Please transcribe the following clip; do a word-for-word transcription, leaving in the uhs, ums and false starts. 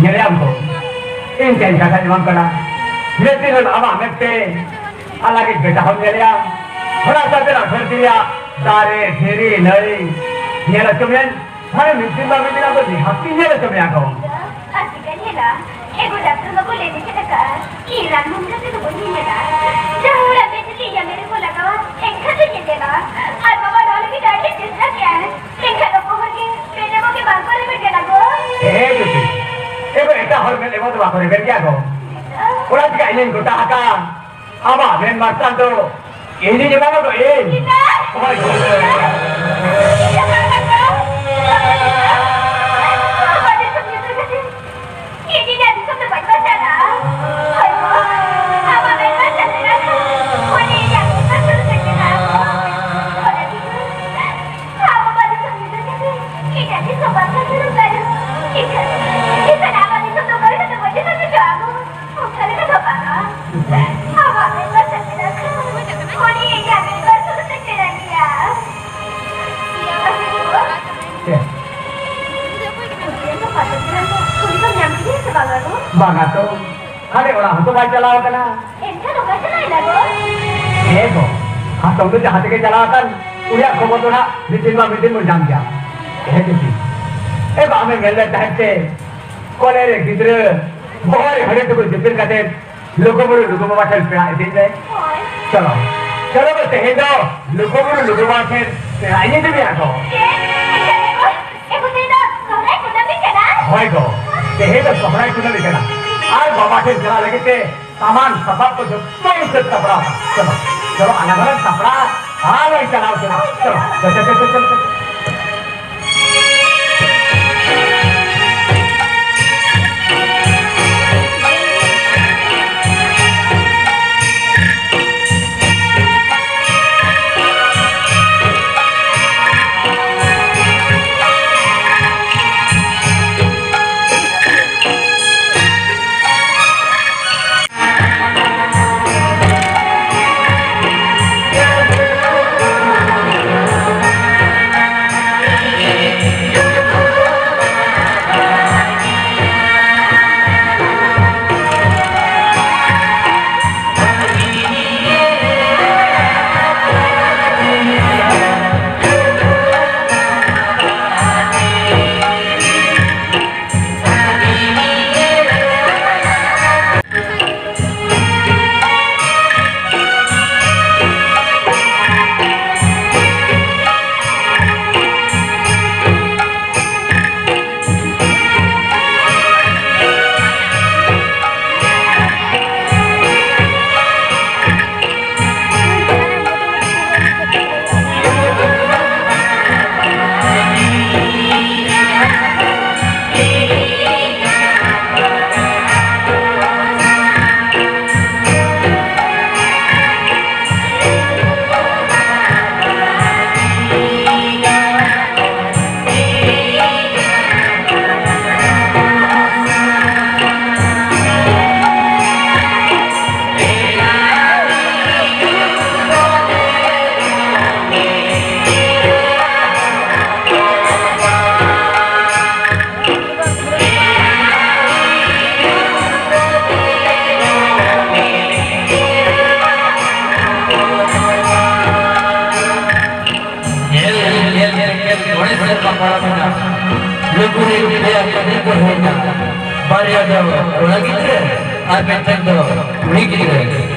ᱧᱮᱞᱮᱭᱟᱢ ᱠᱚ, ᱤᱧ ᱪᱮᱫ ᱠᱟᱛᱷᱟᱧ ᱮᱢᱟᱢ ᱠᱟᱱᱟ? ᱢᱤᱫ ᱫᱤᱱ ᱦᱤᱞᱳᱜ ᱟᱢᱟᱜ ᱢᱮᱫ ᱛᱮ ᱟᱞᱟᱜᱤᱡ ᱵᱮᱴᱟ ᱦᱚᱸᱢ ᱧᱮᱞᱮᱭᱟ᱾ ᱦᱚᱲᱟᱜ ᱥᱟᱶᱛᱮ ᱱᱚᱣᱟ ᱫᱷᱟᱹᱨᱛᱤ ᱨᱮᱭᱟᱜ ᱫᱟᱨᱮ, ᱫᱷᱤᱨᱤ, ᱱᱟᱹᱭ ᱧᱮᱞ ᱦᱚᱪᱚ ᱢᱮᱭᱟᱧ᱾ ᱢᱟᱱᱮ ᱢᱤᱫ ᱫᱤᱱ ᱵᱟᱝ ᱢᱤᱫ ᱫᱤᱱ ᱟᱢ ᱫᱚ ᱱᱤᱦᱟᱹᱛ ᱤᱧ ᱧᱮᱞ ᱦᱚᱪᱚ ᱢᱮᱭᱟ ᱜᱚ᱾ ᱟᱨ ᱪᱤᱠᱟᱹᱧ ᱧᱮᱞᱟ? ᱮ ᱜᱚ, ᱰᱟᱠᱛᱟᱨ ᱵᱟᱹᱵᱩ ᱞᱟᱹᱭ ᱢᱮ ᱪᱮᱫ ᱞᱮᱠᱟ? ᱤᱧ ᱨᱟᱱ ᱢᱩᱨᱜᱟᱹᱱ ᱛᱮᱫᱚ ᱵᱟᱹᱧ ᱧᱮᱞᱟ᱾ ᱡᱟᱦᱟᱸ ᱦᱚᱲᱟᱜ ᱢᱮᱫ ᱨᱮ ᱤᱧᱟᱜ ᱢᱮᱫ ᱨᱮᱠᱚ ᱞᱟᱜᱟᱣᱟ, ᱮᱱᱠᱷᱟᱱ ᱫᱚᱧ ᱧᱮᱧᱮᱞᱟ᱾ ᱟᱨ ᱵᱟᱵᱟ ᱱᱚᱣᱟ ᱞᱟᱹᱜᱤᱫ ᱟᱹᱰᱤ ᱪᱮᱥᱴᱟ ᱠᱮᱜᱼᱟᱭ᱾ ᱮᱱᱠᱷᱟᱱ ᱚᱠᱚᱭ ᱦᱚᱲ ᱜᱮ ᱢᱮᱫ ᱨᱮ ᱵᱟᱝ ᱠᱚ ᱨᱮᱵᱮᱫ ᱠᱟᱱᱟ ᱜᱚ᱾ ᱮ ᱡᱩᱴᱤ, ᱮ ᱜᱚ, ᱮᱴᱟᱜ ᱦᱚᱲ ᱢᱮᱫ ᱨᱮ ᱵᱟᱝ ᱠᱚ ᱨᱮᱵᱮᱫ ᱜᱮᱭᱟ ᱜᱚ᱾ ᱚᱱᱟ ᱪᱤᱠᱟ ᱤᱧᱤᱧ ᱜᱚᱴᱟ ᱟᱠᱟᱫ᱾ ᱟᱢᱟᱜ ᱢᱮᱱ ᱢᱟᱨᱥᱟᱞ ᱫᱚ ᱤᱧᱤᱧ ᱮᱢᱟᱢᱟ ᱫᱚ ᱤᱧ᱾ ᱪᱮᱫᱟᱜ? ᱦᱳᱭ, ᱦᱳᱭ, ᱦᱳᱭ᱾ ᱪᱮᱫᱟᱜ ᱵᱟᱝ ᱜᱟᱱᱚᱜᱼᱟ? ᱟᱢᱟᱜ ᱫᱤᱥᱚᱢ ᱧᱩᱛᱩᱢ ᱠᱟᱛᱮ ᱤᱧ ᱤᱧᱟᱹᱜ ᱫᱤᱥᱚᱢ ᱫᱚ ᱵᱟᱹᱧ ᱵᱟᱧᱪᱟᱣ ᱫᱟᱲᱮᱭᱟᱜᱼᱟ᱾ ᱦᱳᱭ ᱜᱚ, ᱟᱢᱟᱜ ᱢᱮᱱ ᱢᱟᱨᱥᱟᱞ ᱢᱮᱱᱟᱜ ᱠᱷᱟᱱ ᱩᱱᱤ ᱤᱧᱟᱜ ᱢᱮᱱ ᱢᱟᱨᱥᱟᱞ ᱩᱛᱟᱹᱨ ᱠᱮᱫᱟ ᱜᱚ᱾ ᱚᱱᱟ ᱛᱮᱜᱮ ᱟᱢ ᱟᱢᱟᱜ ᱫᱤᱥᱚᱢ ᱧᱩᱛᱩᱢ ᱠᱟᱛᱮ ᱤᱧᱟᱹᱜ ᱫᱤᱥᱚᱢ ᱵᱟᱧᱪᱟᱣ ᱥᱟᱹᱨᱩ ᱠᱟᱭᱟ᱾ ᱤᱠᱷᱟᱹᱱ, ᱤᱠᱷᱟᱹᱱ ᱟᱢᱟᱜ ᱫᱤᱥᱚᱢ ᱫᱚ ᱚᱠᱟ ᱞᱮᱠᱟᱛᱮ ᱵᱟᱹᱧ ᱥᱮᱴᱮᱨ ᱦᱚᱪᱚᱜᱼᱟ ᱜᱚ? ᱚᱱᱠᱟ ᱞᱮᱠᱟ ᱫᱚ ᱵᱟᱝᱟ᱾ ᱟᱢᱟᱜ ᱢᱮᱱ ᱢᱟᱨᱥᱟᱞ ᱢᱮᱱᱟᱜ ᱠᱷᱟᱱ ᱩᱱᱤ ᱤᱧᱟᱜ ᱢᱮᱱ ᱢᱟᱨᱥᱟᱞ ᱩᱛᱟᱹᱨ ᱠᱮᱫᱟ ᱜᱮᱭᱟ᱾ ᱪᱮᱫ? ᱵᱟᱝᱟ ᱛᱚ, ᱦᱟᱸᱰᱮ ᱚᱲᱟᱜ ᱦᱚᱸᱛᱚ ᱵᱟᱭ ᱪᱟᱞᱟᱣ ᱟᱠᱟᱱᱟ᱾ ᱮᱱᱠᱷᱟᱱ ᱚᱠᱟ ᱪᱟᱞᱟᱣ ᱮᱱᱟ ᱜᱚ? ᱦᱮᱸ ᱜᱚ, ᱦᱟᱛᱚᱢ ᱫᱚ ᱡᱟᱦᱟᱸ ᱛᱮᱜᱮ ᱪᱟᱞᱟᱣ ᱟᱠᱟᱱ, ᱩᱱᱤᱭᱟᱜ ᱠᱷᱚᱵᱚᱨ ᱫᱚ ᱱᱟᱜ ᱢᱤᱫ ᱫᱤᱱ ᱵᱟᱝ ᱢᱤᱫ ᱫᱤᱱ ᱵᱚᱱ ᱧᱟᱢ ᱜᱮᱭᱟ᱾ ᱦᱮᱸ ᱡᱩᱴᱤ, ᱮ ᱵᱟ, ᱟᱢᱮᱢ ᱢᱮᱱ ᱞᱮᱫ ᱛᱟᱦᱮᱸᱫ ᱥᱮ ᱠᱚᱞᱮ ᱨᱮ ᱜᱤᱫᱽᱨᱟᱹ ᱵᱚᱦᱚᱜ ᱨᱮ ᱦᱟᱹᱲᱤ ᱴᱩᱠᱩᱡ ᱫᱤᱯᱤᱞ ᱠᱟᱛᱮ ᱞᱩᱜᱩᱵᱩᱨᱩ ᱞᱩᱜᱩ ᱵᱟᱵᱟ ᱴᱷᱮᱱ ᱯᱮᱲᱟ ᱤᱫᱤ ᱢᱮ᱾ ᱦᱳᱭ᱾ ᱪᱚᱞᱚ, ᱪᱚᱞᱚ ᱵᱚ ᱛᱮᱦᱮᱧ ᱫᱚ ᱞᱩᱜᱩᱵᱩᱨᱩ ᱞᱩᱜᱩ ᱵᱟᱵᱟ ᱴᱷᱮᱱ ᱯᱮᱲᱟ ᱤᱧ ᱤᱫᱤ ᱢᱮᱭᱟ ᱜᱚ᱾ ᱪᱮᱫ? ᱮᱱᱠᱷᱟᱱ ᱮ ᱜᱚ, ᱮ ᱜᱚ, ᱛᱮᱦᱮᱧ ᱫᱚ ᱥᱚᱦᱨᱟᱭ ᱠᱩᱱᱟᱹᱢᱤ ᱠᱟᱱᱟ? ᱦᱳᱭ ᱜᱚ, ᱛᱮᱦᱮᱧ ᱫᱚ ᱥᱚᱦᱨᱟᱭ ᱠᱩᱱᱟᱹᱢᱤ ᱠᱟᱱᱟ᱾ ᱟᱨ ᱵᱟᱵᱟ ᱴᱷᱮᱱ ᱪᱟᱞᱟᱜ ᱞᱟᱹᱜᱤᱫ ᱛᱮ ᱥᱟᱢᱟᱱ ᱥᱟᱯᱟᱵ ᱠᱚ ᱡᱚᱛᱚ ᱤᱧ ᱥᱟᱹᱛ ᱥᱟᱯᱲᱟᱣ ᱠᱟᱜᱼᱟ᱾ ᱪᱚᱞᱚ, ᱪᱚᱞᱚ, ᱟᱞᱟᱝ ᱦᱚᱸᱞᱟᱝ ᱥᱟᱯᱲᱟᱜᱼᱟ᱾ ᱟᱨ ᱞᱟᱝ ᱪᱟᱞᱟᱣ ᱩᱛᱟᱹᱨᱚᱜᱼᱟ᱾ ᱪᱚᱞᱚ, ᱪᱚᱞᱚ, ᱪᱚᱞᱚ, ᱪᱚᱞᱚ, ᱪᱚᱞᱚ᱾ ᱵᱟᱨᱭᱟ ᱫᱚ ᱠᱚᱲᱟ ᱜᱤᱫᱽᱨᱟᱹ ᱟᱨ ᱢᱤᱫᱴᱮᱱ ᱫᱚ ᱠᱩᱲᱤ ᱜᱤᱫᱽᱨᱟᱹ᱾